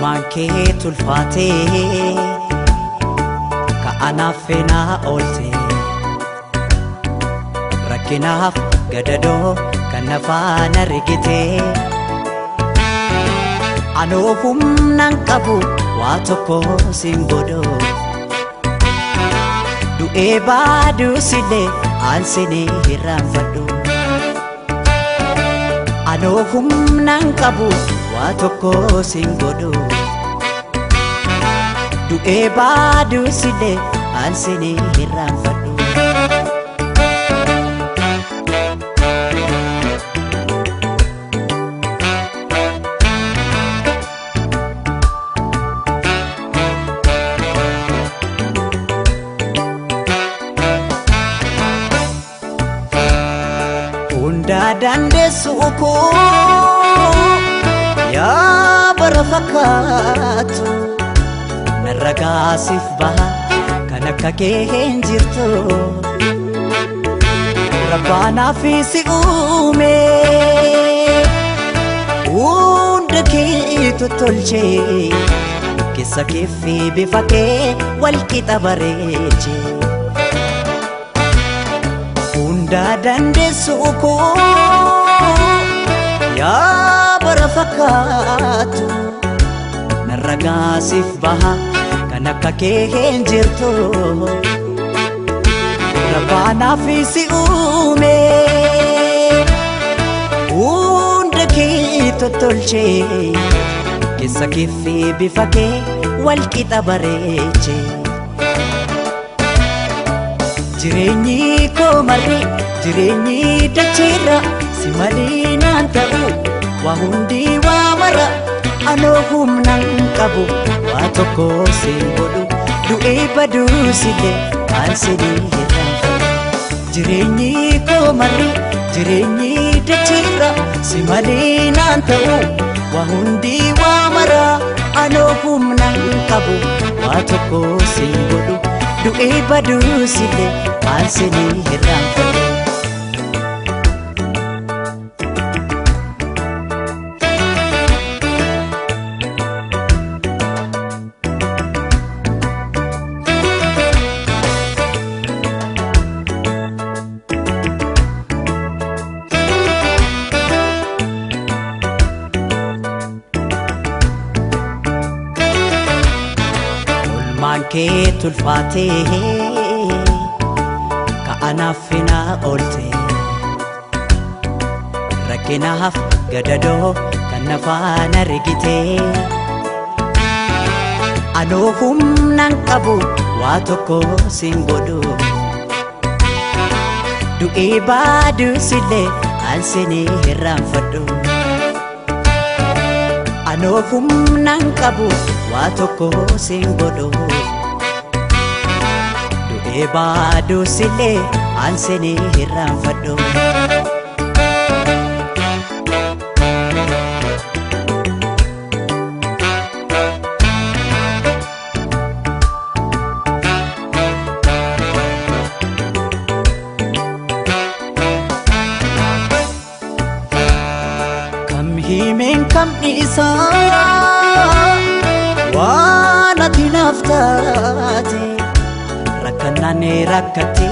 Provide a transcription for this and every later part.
Oolmaan kee tulfaatee ka'anaaf feenaa oolte rakkinaaf gadadoo kan nafaan argite anoo humnaan qabu waa tokko siin godho du'ee baaduusillee aansinii hirraanfadhu anoo humnaan qabu waa tokko siin godhu du'ee baaduusillee aansinii hirraanfadhu. Hundaa dandeessu koo yaa bara fakkaatu narra gaasiif baha kan akka kee hin jirtu rabbaanaaf si uume hunda kee tottolchee keessa kee fi bifa kee wal qixa bareechee. Hundaa dandeessu koo yaa bara fakkaatu narra gaasiif baha kan akka kee hin jirtu rabbaanaaf si uume hunda kee tottolchee keessa kee fi bifa kee wal qixa bareechee. Jireenyi koo marri jireenyi dacheerra si malee naan ta'u waa hundi waa mara anoo humnaan qabu waa tokko siin godhu du'ee baduusillee aan sinii hirraanfadhu. Jireenyi koo marri jireenyi dacheerra si malee naan ta'u waa hundi waa mara anoo humnaan qabu waa tokko siin godhu du'ee baduusillee aan sinii hirraanfadhu. Oolmaan kee tulfaatee ka'anaaf finaa oolte rakkinaaf gadadoo kan nafaan argite anoo humnaan qabu waa tokko siin godhu du'ee baaduusillee aan sinii hirraanfadhu anoo humnaan qabu waa tokko siin godhu du'ee baaduusillee aan sinii hirraanfadhu. Kam himeen kam dhiisaa waan ati naaf taate rakkannaan rakkatte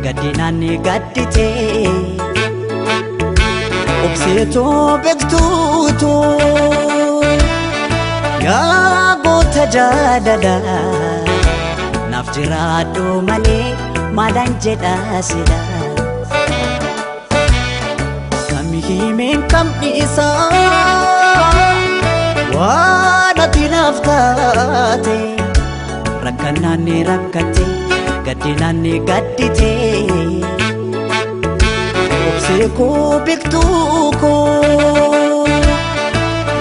gaddinaan gaddite obseetoo beektuutu yaa goota jaalala naaf jiraadhu malee maalaan jedha sila. Kam himeen kam dhiisaa waan ati naaf taate rakkannaan rakkatte gaddinaan gaddite obsee koo beektuu koo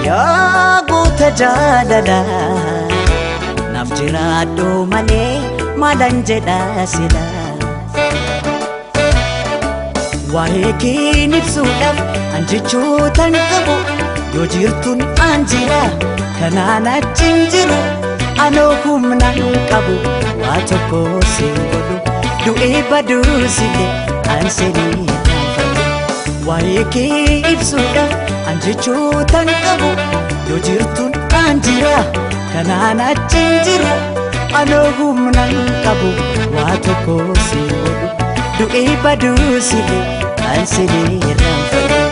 yaa goota jaalala naaf jiraadhu malee maalaan jedha sila. Waa'ee keen ibsuudhaaf an jechootan qabu yoo jirtuun an jira kanaan achi hin jiru anoo humnaan qabu waa tokko siin godhu du'ee baduusillee an sinii hirraanfadhu. Waa'ee kee ibsuudhaaf an jechootan qabu yoo jirtuun an jira kanaan achi hin jiru anoo humna hin qabu waa tokko si godhu du'ee baduu silee an silee irraanfadhu.